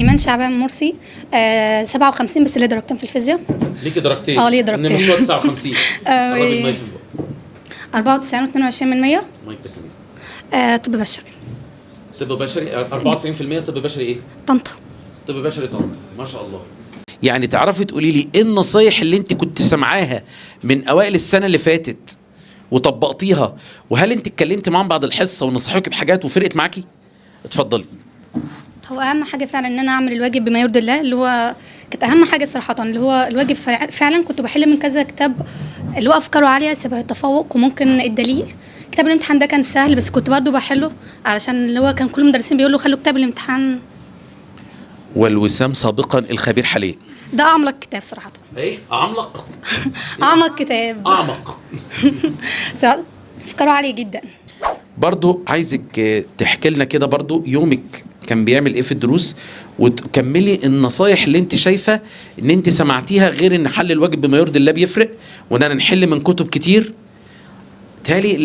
ايمان شعبان مرسي، 57 بس ليا درجتين في الفيزياء. ليكي درجتين؟ اه، ليا درجتين. ان مستوى 59. قربي المايك من بقك. 94 و22 من 100. المايك ده كمان. طب بشري. طب بشري 94%. طب بشري ايه؟ طنطا. طب بشري طنطا، ما شاء الله. يعني تعرفي تقولي لي ايه النصايح اللي انت كنت سامعاها من اوائل السنة اللي فاتت وطبقتيها؟ وهل انت اتكلمتي معاهم بعد الحصة ونصحوكي بحاجات وفرقت معاكي؟ اتفضلي. هو اهم حاجة فعلا ان انا اعمل الواجب بما يرضي الله، اللي هو كانت اهم حاجة صراحة، اللي هو الواجب. فعلا كنت بحل من كذا كتاب اللي هو افكاره عالية شبه التفوق وممكن الدليل. كتاب الامتحان ده كان سهل بس كنت برضو بحله علشان اللي هو كان كل المدرسين بيقولوا خلوا كتاب الامتحان. والوسام سابقا الخبير حاليا. ده اعمق كتاب صراحة. ايه اعمق؟ اعمق كتاب. اعمق. صراحة افكاره عالية جدا. برضو عايزك تحكي لنا كده برضو يومك كان بيعمل ايه في الدروس، وتكملي النصايح اللي انت شايفه ان انت سمعتيها، غير ان حل الواجب بما يرضي الله بيفرق، وان انا نحل من كتب كتير. تالي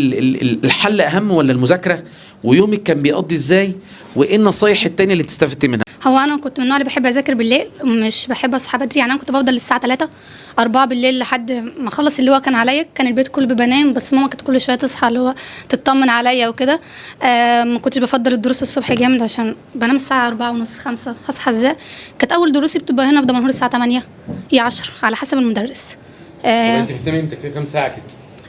الحل اهم ولا المذاكرة؟ ويومك كان بيقضي ازاي؟ وايه النصايح التانية اللي انت استفدتي منها؟ هو انا كنت من النوع اللي بحب اذاكر بالليل، مش بحب اصحى بدري. يعني انا كنت بفضل للساعة 3 4 بالليل لحد ما اخلص اللي هو كان عليا. كان البيت كله بيبقى نايم، بس ماما كانت كل شوية تصحى اللي هو تطمن عليا وكده. ما كنتش بفضل الدروس الصبح جامد عشان بنام الساعة 4 ونص 5، هصحى ازاي؟ كانت اول دروسي بتبقى هنا في دمنهور الساعة 8 يا 10 على حسب المدرس. انت بتنامي امتى؟ كام ساعة كده؟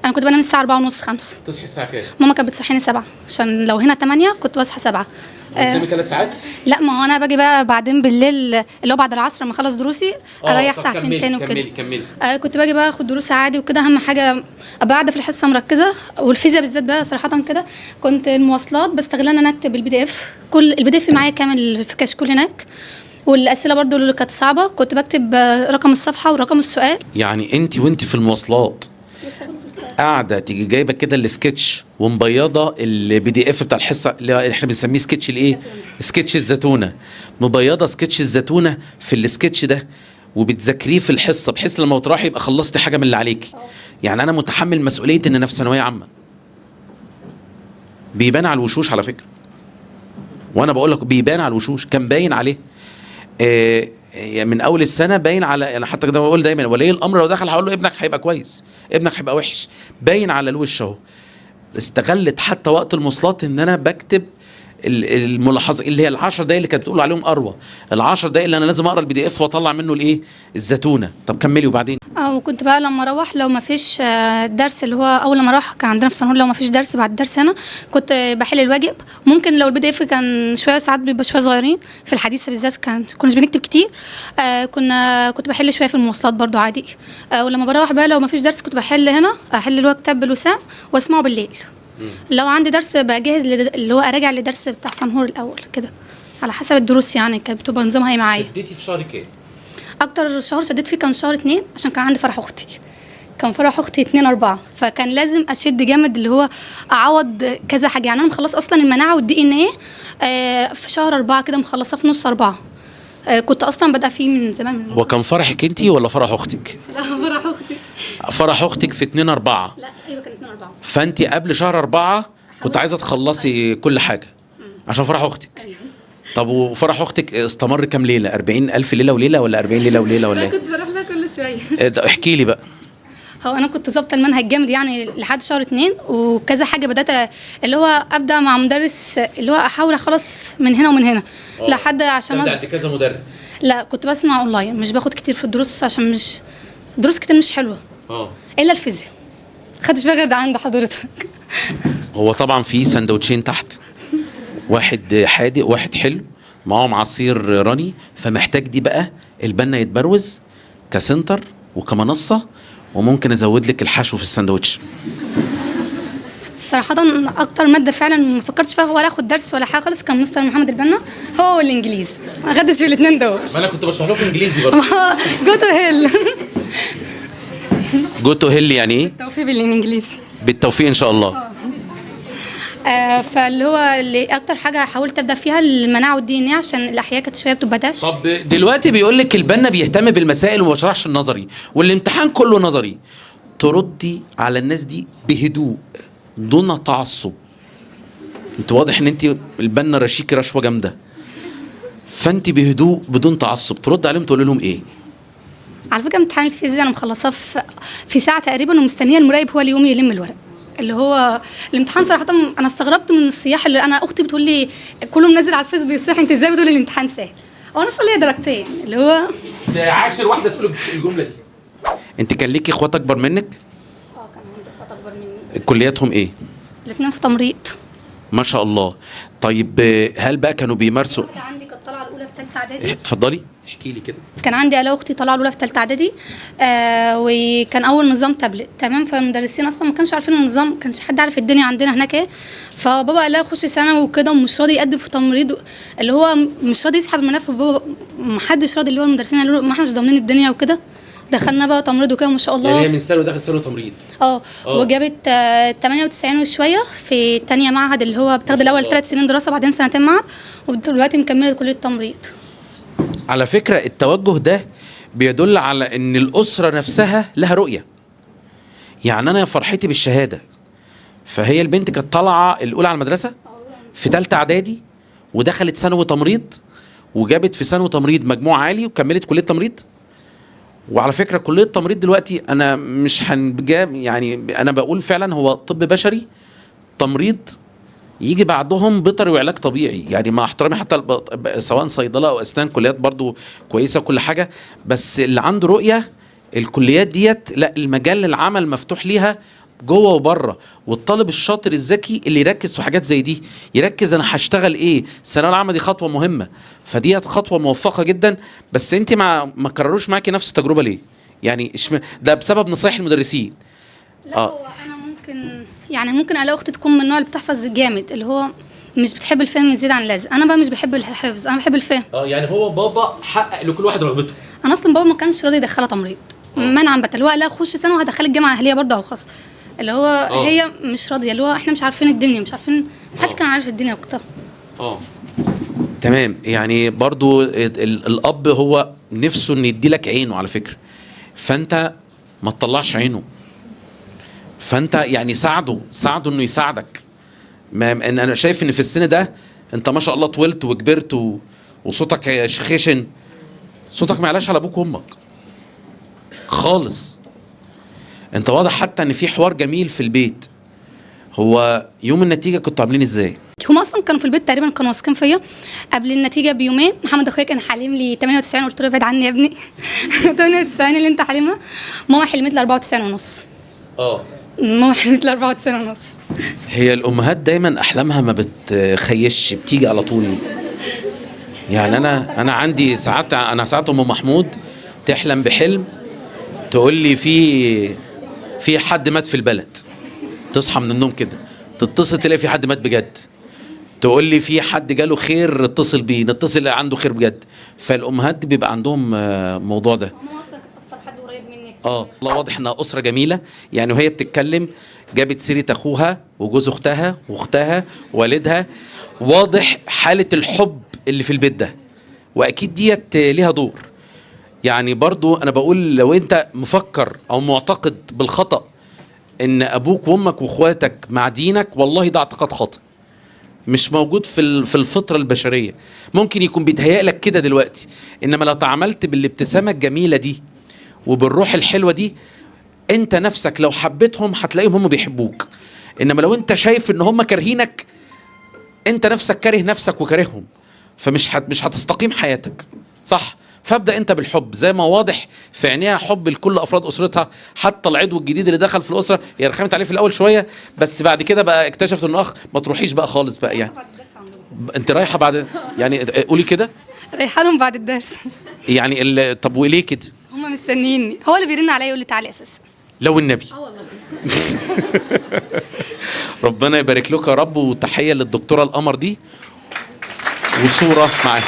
انا كنت بنام الساعة 4 ونص 5. تصحي الساعة كام؟ ماما كانت بتصحيني 7، عشان لو هنا 8 كنت بصحى 7. بتنامي 3 ساعات؟ لا، ما هو انا باجي بقى بعدين بالليل اللي هو بعد العصر لما اخلص دروسي اريح ساعتين تاني وكده. كملي كملي. كنت باجي بقى اخد دروس عادي وكده. اهم حاجة ابقى قاعدة في الحصة مركزه، والفيزياء بالذات بقى صراحة كده كنت المواصلات بستغلها ان انا اكتب ال PDF، كل ال PDF معايا كامل في كشكول هناك، والاسئلة برضو اللي كانت صعبة كنت بكتب رقم الصفحة ورقم السؤال. يعني انت وانت في المواصلات قاعدة تيجي جايبه كده السكتش ومبيضه ال PDF بتاع الحصة اللي احنا بنسميه سكتش الايه؟ سكتش الزتونه. مبيضه سكتش الزتونه في السكتش ده وبتذاكريه في الحصة، بحيث لما تروحي يبقى خلصتي حاجة من اللي عليكي. يعني انا متحمل مسؤولية ان انا في ثانوية عامة. بيبان على الوشوش على فكرة، وانا بقول لك بيبان على الوشوش، كان باين عليه من اول السنة، باين على، انا حتى كده بقول دايما ولي الامر لو دخل هقول له ابنك هيبقى كويس، ابنك هيبقى وحش، باين على الوش اهو. استغلت حتى وقت المواصلات ان انا بكتب الملاحظة اللي هي ال10 دقايق اللي كانت بتقول عليهم اروى، ال10 دقايق اللي انا لازم اقرا ال PDF واطلع منه الايه؟ الزتونه. طب كملي وبعدين. وكنت بقى لما اروح لو ما فيش درس، اللي هو اول ما اروح كان عندنا في سنهور لو ما فيش درس بعد الدرس هنا كنت بحل الواجب. ممكن لو ال PDF كان شوية، ساعات بيبقى شوية صغيرين في الحديثة بالذات كان كناش بنكتب كتير. كنت بحل شوية في المواصلات برضو عادي. ولما بروح بقى لو ما فيش درس كنت بحل هنا، احل اللي هو كتاب بالوسام واسمعه بالليل. لو عندي درس بجهز اللي هو اراجع لدرس بتاع سنهور الاول كده على حسب الدروس، يعني كانت بتبقى نظامها ايه معايا. شديتي في شهر كام؟ اكتر شهر شديت فيه كان شهر 2 عشان كان عندي فرح اختي. كان فرح اختي 2/4، فكان لازم اشد جامد اللي هو اعوض كذا حاجة. يعني انا مخلص اصلا المناعة وال DNA في شهر 4 كده، مخلصاه في نص 4. كنت اصلا بادئه فيه من زمان. من هو كان فرحك انت ولا فرح اختك؟ لا، فرح اختي. فرح اختك في 2/4. لا ايوه كان 2/4. فانت قبل شهر 4 كنت عايزه تخلصي كل حاجة عشان فرح اختك. أيوه. طب وفرح اختك استمر كام ليلة؟ 40,000 ليلة وليلة ولا 40 ليلة وليلة ولا ايه؟ كنت بروح لها كل شوية. احكي لي بقى. هو انا كنت ظابطة المنهج جامد يعني لحد شهر 2، وكذا حاجة بدات اللي هو ابدا مع مدرس اللي هو احاول اخلص من هنا ومن هنا لحد عشان عند كذا مدرس. لا كنت بسمع اونلاين، مش باخد كتير في الدروس عشان مش دروس كتير مش حلوة. الا الفيزياء خدتش فيها غير ده عند حضرتك. هو طبعا في سندوتشين تحت، واحد حادق واحد حلو، معاهم عصير راني، فمحتاج دي بقى البنا يتبروز ك center وكمنصه، وممكن ازود لك الحشو في السندوتش. صراحة أكتر مادة فعلا ما فكرتش فيها ولا آخد درس ولا حاجة خالص كان مستر محمد البنا، هو والإنجليزي، ما خدتش في الاتنين دول. ما أنا كنت بشرح لكم إنجليزي برضه. go to hell. go to hell يعني إيه؟ بالتوفيق بالإنجليزي. بالتوفيق إن شاء الله. فاللي هو اللي أكتر حاجة حاولت أبدأ فيها المناعة وال DNA عشان الأحياء كانت شوية بتبقى دش. طب دلوقتي بيقول لك البنا بيهتم بالمسائل وما بشرحش النظري، والامتحان كله نظري. تردي على الناس دي بهدوء دون تعصب. انت واضح ان انت البنا رشيكي رشوة جامدة. فانت بهدوء بدون تعصب ترد عليهم تقول لهم ايه؟ على فكرة امتحان الفيزياء انا مخلصاه في ساعة تقريبا، ومستنيه المراقب هو اللي يقوم يلم الورق. اللي هو الامتحان صراحة انا استغربت من الصياح، اللي انا اختي بتقول لي كله منزل على الفيس بيصيح، انت ازاي بتقولي الامتحان سهل؟ هو انا اصلا ليا درجتين اللي هو ده عاشر واحدة تقول الجملة دي. انت كان ليكي اخوات اكبر منك؟ اه كان عندي اخوات اكبر مني. كلياتهم ايه؟ الاثنين في تمريض. ما شاء الله. طيب هل بقى كانوا بيمارسوا؟ عندي كانت طالعه الاولى في ثالثة اعدادي. اتفضلي احكي لي كده. كان عندي انا واختي طالعه الاولى في ثالثة اعدادي، وكان اول نظام تابلت، تمام. فالمدرسين اصلا ما كانش عارفين النظام، ما كانش حد عارف الدنيا عندنا هناك ايه. فبابا قال لها خشي ثانوي وكده، ومش راضي يقدم في تمريض، اللي هو مش راضي يسحب الملف. بابا ما حدش راضي، اللي هو المدرسين قالوا له ما احناش ضامنين الدنيا وكده. دخلنا بقى تمريض وكده ما شاء الله. يعني هي من ثانوي دخلت ثانوي تمريض. وجابت 98 وشوية في تانية معهد، اللي هو بتاخد الاول 3 سنين دراسة بعدين سنتين معهد، ودلوقتي مكملة كليه تمريض. على فكرة التوجه ده بيدل على ان الاسرة نفسها لها رؤية. يعني انا فرحتي بالشهادة، فهي البنت كانت طالعه الاولى على المدرسة في ثالثة اعدادي، ودخلت ثانوي تمريض، وجابت في ثانوي تمريض مجموع عالي، وكملت كليه تمريض. وعلى فكرة كليه التمريض دلوقتي انا مش هنجام، يعني انا بقول فعلا هو طب بشري تمريض يجي بعدهم بيطري وعلاج طبيعي. يعني مع احترامي حتى سواء صيدلة او اسنان كليات برضو كويسة وكل حاجة، بس اللي عنده رؤية الكليات ديت لا، المجال العمل مفتوح ليها جوه وبره. والطالب الشاطر الذكي اللي يركز في حاجات زي دي، يركز انا هشتغل ايه، الثانوية العامة دي خطوة مهمة، فديت خطوة موفقة جدا. بس انت ما كرروش معاكي نفس التجربة ليه؟ يعني ده بسبب نصايح المدرسين. لا هو انا ممكن يعني ممكن الاقي اختي تكون من النوع اللي بتحفظ جامد، اللي هو مش بتحب الفهم زيادة عن اللازم. انا بقى مش بحب الحفظ، انا بحب الفهم. يعني هو بابا حقق لكل واحد رغبته. انا اصلا بابا ما كانش راضي يدخلها تمريض منعا باتا، اللي هو لا خش سنة وهدخلك جامعه اهليه برضه او خاص، اللي هو هي مش راضية، اللي هو احنا مش عارفين الدنيا، مش عارفين، محدش كان عارف الدنيا وقتها. تمام. يعني برضو الاب هو نفسه ان يدي لك عينه على فكرة، فانت ما تطلعش عينه، فانت يعني ساعده انه يساعدك. ما ان انا شايف ان في السن ده انت ما شاء الله طولت وكبرت وصوتك خشن، صوتك ما يعلاش على ابوك وامك خالص. انت واضح حتى ان في حوار جميل في البيت. هو يوم النتيجة كنتوا عاملين ازاي؟ هم اصلا كانوا في البيت تقريبا كانوا واثقين فيا. قبل النتيجة بيومين محمد اخويا كان حالم لي 98، قلت له ابعد عني يا ابني 98 اللي انت حالمها. ماما حلمت لي 94.5. ماما حلمت لي 94.5. هي الامهات دايما احلامها ما بتخيش، بتيجي على طول. يعني انا عندي ساعات، انا ساعات ام محمود تحلم بحلم تقول لي في حد مات في البلد، تصحى من النوم كده تتصل تلاقي في حد مات بجد، تقول لي في حد جاله خير اتصل بيه، نتصل عنده خير بجد. فالامهات بيبقى عندهم الموضوع ده. ماما اصلا كانت اكتر حد قريب مني. الله، واضح انها اسره جميلة. يعني وهي بتتكلم جابت سيره اخوها وجوز اختها واختها والدها، واضح حاله الحب اللي في البيت ده، واكيد ديت ليها دور. يعني برضو انا بقول لو انت مفكر او معتقد بالخطأ ان ابوك وامك واخواتك مع دينك، والله ده اعتقاد خاطئ، مش موجود في الفطرة البشرية. ممكن يكون بيتهيأ لك كده دلوقتي، انما لو تعاملت بالابتسامة الجميلة دي وبالروح الحلوة دي، انت نفسك لو حبيتهم هتلاقيهم هم بيحبوك. انما لو انت شايف ان هم كارهينك، انت نفسك كاره نفسك وكارههم، فمش مش هتستقيم حياتك، صح؟ فابدأ انت بالحب، زي ما واضح في عينيها حب لكل افراد اسرتها، حتى العضو الجديد اللي دخل في الاسرة هي رخمت عليه في الاول شوية، بس بعد كده بقى اكتشفت انه اخ ما تروحيش بقى خالص بقى. يعني انت رايحة بعد، يعني قولي كده، رايحة لهم بعد الدرس يعني طب وليه كده؟ هم مستنيني، هو اللي بيرن عليا يقول لي تعالي اساسا. لو النبي. والله. ربنا يبارك لك يا رب، وتحية للدكتوره القمر دي وصوره معاها.